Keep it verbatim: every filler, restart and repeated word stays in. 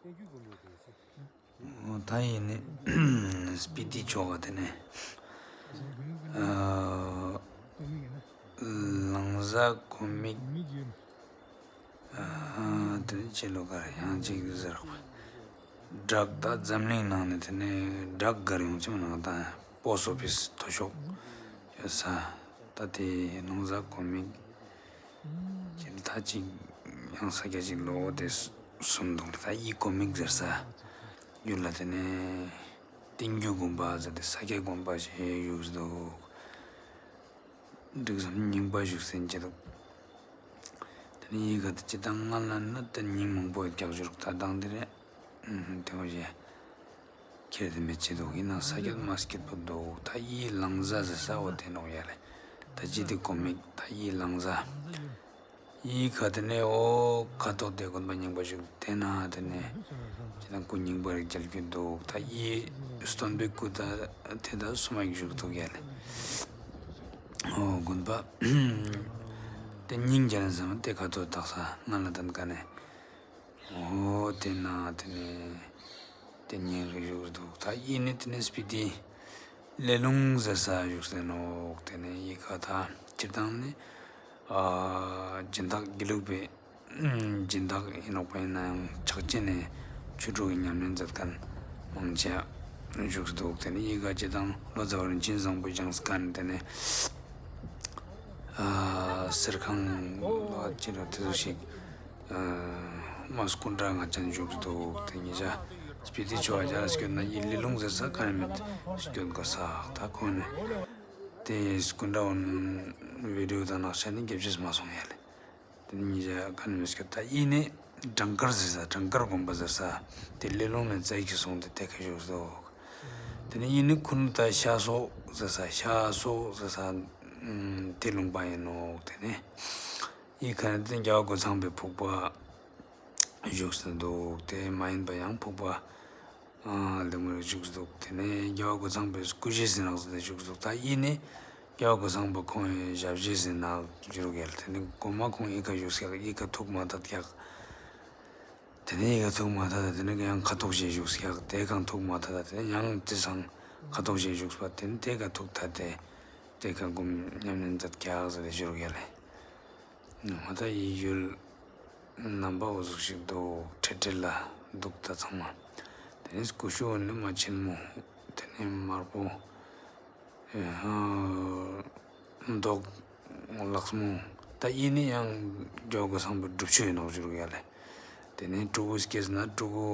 ད་ཡིན་ནི་སྤི་ཏི་ཕྱོགས་ཀ་དེ་ནས་ཨ་ལང་ཟ་གོ་མིག་ཨ་དེ་ནས་ཅི་ལོ་གར་ཡང་ཅིག་ཟེར་བྲག་ད་འཛམ་གླིང་ནང་ནས་དེ་ནས་བྲག་གར་ཡོང་ཅི་མ་ནང་ད་པོ་སི་ཊི་ཨོ་ཕི་སི་མཐོ་ཤོས་ཡོད་ས་ད་དེ་ལང་ཟ་གོ་མིག་ཅིག་ད་ཅིག་ཡང་ས་རྒྱ་ཅིག་ལོ་དེ་གསུམ་འདུག་ད་ཡི་གོ་མིག་ཟེར་ས་ཡུལ་ལ་དེ་ནས་ཏིང་ཇུ་དགོན་པ་ཟེར་ཏེ་ས་སྐྱ་དགོན་པ་ཞིག་བཞུགས་འདུག་འགྲིག་སམ་རྙིང་པ་བཞུགས་སེན་ཅི་འདུག་དེ་ནས་ཡི་ག་དེ་ཅི་དང་ང་ལ་ན་དེ་རྙིང་མང་པོ་ཡོད་ཀྱག་བཞུགས་ད་དང་དེ་རེད། དེ་བོ་ཞེས་ཁྱེར་དེ་མེད་ཅི་འདུག་ཡིན་ན་ས་སྐྱ་མ་སྐྱིད་པོ་འདུག་ད་ཡི་ལང་ཟ་ཟེར་ས་འོ་དེ་ནོག་ཡ་ལེ། ད་ཅི་དེ་གོ་མིག་ད་ཡི་ལང་ཟ། ཡི་ག་དེ་ནས་འོ་ཁ་ཐོག་དེ་དགོན་པ་རྙིང་པ་བཞུགས་དེ་ན་དེ་ནས་ཅི་དང་སྐུ་རྙིང་པ་རིགས་མཇལ་རྒྱུ་འདུག་ད་ཡི་སྟོན་པའི་སྐུ་ད་དེ་ད་སུ་མ་ཞིག་བཞུགས་འདུག་ཡ་ལེ། འོ་དགོན་པ་དེ་རྙིང་རྒྱལ་ཟེར་མ་དེ་ཁ་ཐོག་དག་ས་ང་ལ་དན་ཀ་ནས། འོ་དེ་ན་དེ་ནས་དེ་ཉིན་རེ་བཞུགས་འདུག་ད་ཡིན་ནི་དེ་ནས་སྤི་ཏི་ལེ་ལུང་ཟེར་ས་བཞུགས་སེ་ནོག་དེ་ནས་ཡི་ག་ད་སྤྱིར་བཏང་ནི་ཨ་སྦྱིན་བདག་དགེ་ལུགས་པའི་སྦྱིན་བདག་ཡིན་ནོག་པ་ཡིན་ན་ཡང་ཕྱག་ཆེན་ནས་ཆོས་དྲུག་གི་ཉམས་ལེན་མཛད་མཁན་མང་ཆེ་བཞུགས་འདུག་དེ་ནས་ཡི་ག་སྤྱིར་བཏང་ལོ་ཙཱ་བ་རིན་ཆེན་བཟང་པོ་སྦྱངས་མཁན་དེ་ནས་ཨ་གསེར་ཁང་ལ་ཅི་ལ་དེ་ཚོ་ཞིག་ཨ་མ་སྐུ་འདྲ་ང་ཅན་བཞུགས་འདུག་དེ་ཉེ་ཆར་སྤི་ཏི་ཕྱོགས་ལ་སྐྱོད་ན་ཡི་ལེ་ལུང་ཟེར་ས་ག་ནས་མེད་སྐྱོད་དགོས་ས་ད་ཁོང་ནས་དེ་སྐུ་འདྲ་འོན་བི་ཌིའོ་དང་ནག་ཤ་ནི་རྒྱབ་ཅེས་མ་སོང་ཡ་ལེ། དེ་ནས་ཉེ་ཆར་ག་ནས་མེད་སྐྱོད་ད་ཡི་ནི་བྲང་དཀར་ཟེར་ས་བྲང་དཀར་དགོན་པ་ཟེར་ས་དེ་ལེ་ལུང་ནས་རྩ་ཡིག་ཅིག་སོང་དེ་དེ་ཁ་བཞུགས་འདུག་དེ་ནས་ཡི་ནི་ཁུ་ནུ་ད་ཤ་སོག་ཟེར་ས་ཤ་སོག་ཟེར་ས་དེ་ལུང་པ་ཡིན་ནོག་དེ་ནས། ཡི་ག་ནས་དེ་རྒྱལ་བ་རྒོད་ཚང་པའི་ཕུག་པ་བཞུགས་སུ་འདུག་དེ་མ་ཡིན་པ་ཡང་ཕུག་པ་ལེ་མོ་རེ་བཞུགས་འདུག་དེ་ནས་རྒྱལ་བ་རྒོད་ཚང་པའི་སྐུ་གཞི་ཟིན་ནག་ཟེར་བཞུགས་འདུག་ད་ཡི་ནི་རྒྱལ་བ་རྒོད་ཚང་པ་ཁོང་ཡི་ཞབས་ཕྱི་ཟིན་ནག་བཞུགས་ཡ་ལེ། དེ་ནས་གོ་མ་ཁོང་ཡི་ག་བཞུགས་ཡག་ཡི་ག་ཐུག་མ་ཐག་ཡག་དེ་ནས་ཡི་ག་ཐུག་མ་ཐག་དེ་ནས་ཡང་ཁ་ཐོག་བཞེས་བཞུགས་ཡག་དེ་གང་ཐུག་མ་ཐག་དེ་ནས་ཡང་དེ་སང་ཁ་ཐོག་བཞེས་བཞུགས་པ་དེ་ནས་དེ་ག་ཐུག་ཐ་དེ་དེ་ག་སྒོམ་ཉམས་ལེན་མཛད་ཀྱག་ཟེར་ཏེ་བཞུགས་ཡ་ལེ། ང་ད་ཡི་ཡུལ་རྣམ་པ་འོ་ཟུག་ཞིག་འདུག་ཁྲེ་ཁྲེ་ལ་འདུག་ད་ཚང་མ། དེ་ནས་སྐུ་ཤུ་ནི་མ་ཆེན་མོ། དེ་ནས་དམར་པོ། མདོག་ལགས་མོ། ད་ཡི་ནི་ཡང་རྒྱལ་བ་རྒོད་ཚང་པའི་སྒྲུབ་མཆོད་ཡིན་ནོག་བཞུགས་ཡ་ལེ། དེ་ནས་སྤྲུལ་སྐུ་སྐྱེས་ན་སྤྲུལ་སྐུ།